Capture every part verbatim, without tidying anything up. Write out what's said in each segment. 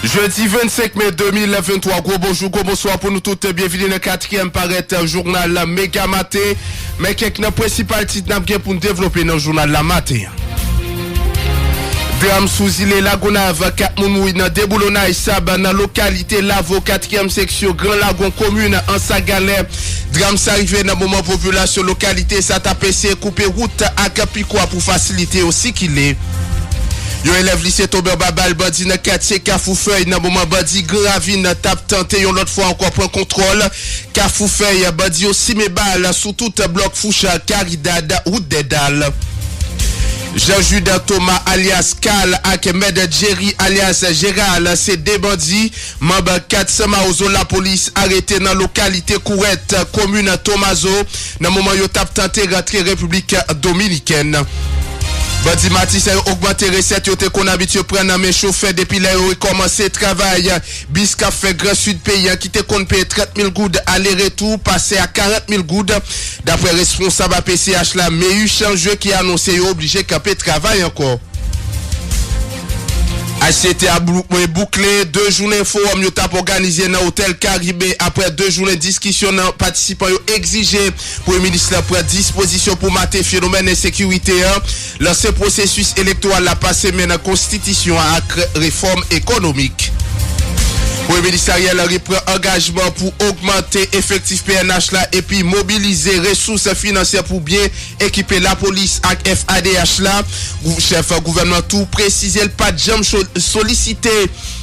Jedi vennsenk me de mil venntwa, gwo bonjou, gwo bonswa pou nou tout. Byenvini nan katriyèm parèt jounal Mega Maten. Men kèk nan prensipal tit n ap gen pou n devlope nan jounal la maten an. Dram sou zile Lagonav, kat moun mouri nan deboulonnay sab nan lokalite Lavo, katriyèm seksyon Gran Lagon, komin Ansagalè. Dram sa rive nan moman popilasyon lokalite sa t ap eseye koupe wout ak pikwa pou fasilite yo sikile. Yon elèv lise tonbe anba bal bandi nan katye Kafou Fèy nan moman bandi Gran Ravin t ap tante yon lòt fwa ankò pran kontwòl Kafou Fèy. Bandi yo simen bal sou tout blòk Foucha, Karidad, wout Dèdal. Jean Jude Thomas alyas Kal ak Mèt Jerry alyas Jeral se de bandi manm kat San Mawozo lapolis arete nan lokalite Kourèt, komin Tomazo, nan moman yo t ap tante rantre Repiblik Dominikèn. Bandi Matisan yo ogmante resèt yo te konn abitye pran nan men chofè depi lè yo rekòmanse travay. Bis k ap fè Gran Sid peyi a ki te konn peye trant mil goud ale retou pase a karant mil goud, daprè responsab A P C H la, Meyuchan Jeu, ki anonse yo oblije kanpe travay ankò. H C T a bou-, boukle de jounen fowòm yo t ap òganize nan Otèl Karibe. Aprè de jounen diskisyon nan patisipan yo egzije Premye minis la pran dispozisyon pou mate fenomèn ensekirite an, lanse pwosesis elektoral la, pase men nan konstitisyon an ak refòm ekonomik. Premye minis Ariel Henry pran angajman pou ogmante efektif P N H la epi mobilize resous finansyè pou byen ekipe lapolis ak F A D H la. Gou-, chèf gouvènman tou presize l pa t janm cho-, solisite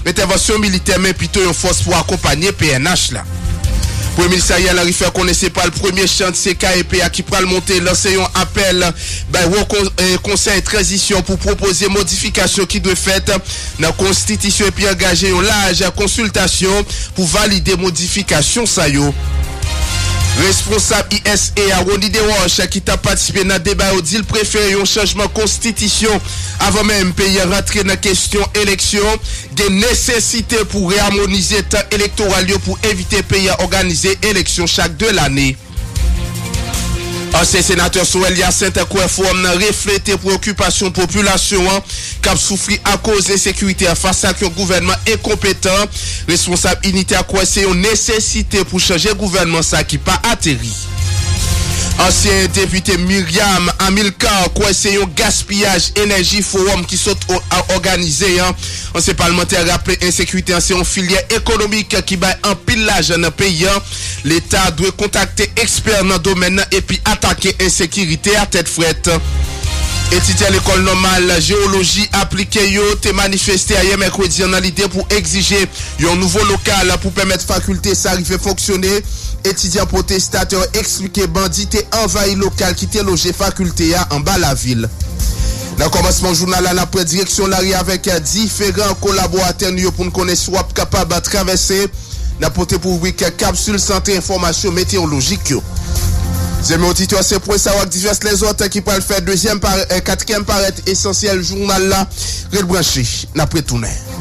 entèvansyon militè, men pito yon fòs pou akonpanye P N H la. Premye minis Ariel Henry fè konnen se pral premye chantye K E P a ki pral monte, lanse yon apèl bay Wo Kon-, eh, Konsèy Tranzisyon pou pwopoze modifikasyon ki dwe fèt nan konstitisyon epi angaje yon laj konsiltasyon pou valide modifikasyon sa yo. Responsab I S E a, Rony Desroches, ki t ap patisipe nan deba yo, di l prefere yon chanjman konstitisyon avan menm peyi a rantre nan kesyon eleksyon. Gen nesesite pou reyamonize tan elektoral yo pou evite peyi a òganize eleksyon chak de lane. Ansyen senatè Sorel Hyacinthe kwè fowòm nan reflete preokipasyon popilasyon an k ap soufri akoz ensekirite a fas ak yon gouvènman enkonpetan. Responsab Inite a kwè se yon nesesite pou chanje gouvènman sa ki pa ateri. Ansyen depite Myriam Amilcar kwè se yon gaspiyaj enèji fowòm ki sot o-, a òganize an. Ansyen palmantè raple ensekirite an se yon filyè ekonomik ki bay anpil lajan nan peyi an. Leta dwe kontakte ekspè nan domèn nan epi atake ensekirite a tèt frèt. Etidyan lekòl nòmal jewoloji aplike yo te manifeste ayè mèkredi an nan lide pou egzije yon nouvo lokal pou pèmèt fakilte sa rive fonksyone. Etidyan pwotestatè yo eksplike bandi te anvayi lokal ki te loje fakilte a anba lavil. Nan kòmansman jounal la, n ap pran direksyon lari avèk diferan kolaboratè nou yo pou n konnen si w ap kapab travèse. N ap pote pou ribrik Kapsil Sante enfòmasyon meteyolojik yo. Zanmi oditè, se pwen sa yo ak divès lèzòt ki pral fè dezyèm parè-, eh, katriyèm parèt esansyèl jounal la. Ret branche, n ap retounen.